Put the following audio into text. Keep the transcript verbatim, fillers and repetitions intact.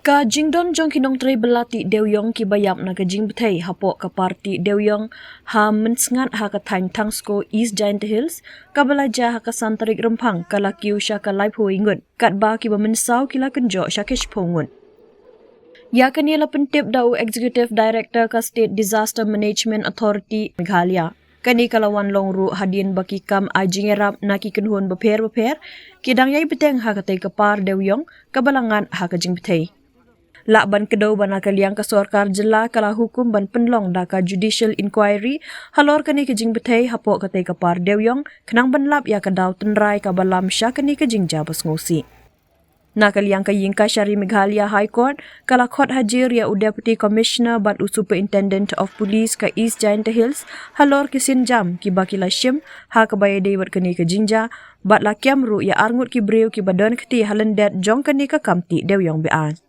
Ka jingdon jong ki nongtrei bylla tih dewiong kiba ïap na ka jingbthei hapoh ka par tih dewiong ha Mynsngat ha ka thaiñ Thangsko, East Jaintia Hills, kaba la jia ha ka san tarik Rymphang, ka la kiew sha ka laiphew ngut, katba kiba mynsaw ki la kynjoh sha ka shiphew ngut. Ïa kane la pyntip da u Executive Director ka State Disaster Management Authority Meghalaya. Kane ka la wan long ruh hadien ba ki kam ai jingïarap na ki kynhun bapher bapher ki dang ïai bteng ha katei ka par dewiong kaba la ngat ha ka jingbthei. Lah ban kdew ba na ka liang ka sorkar jylla ka la hukum ban pynlong da ka judicial inquiry halor kane ka jingbthei hapoh katei ka par dewiong, khnang ban lap ïa ka daw tynrai kaba lam sha kane ka jingjia ba sngewsih. Na ka liang ka Ïingkashari Meghalaya High Court ka la khot hajir ïa u Deputy Commissioner bad u Superintendent of Police ka East Jaintia Hills halor ki sienjam kiba ki la shim ha kaba ïadei bad kane ka jingjia, bad la kem ruh ïa arngut ki briew kiba don kti ha lyndet jong kane ka kam tih dewiong beaiñ.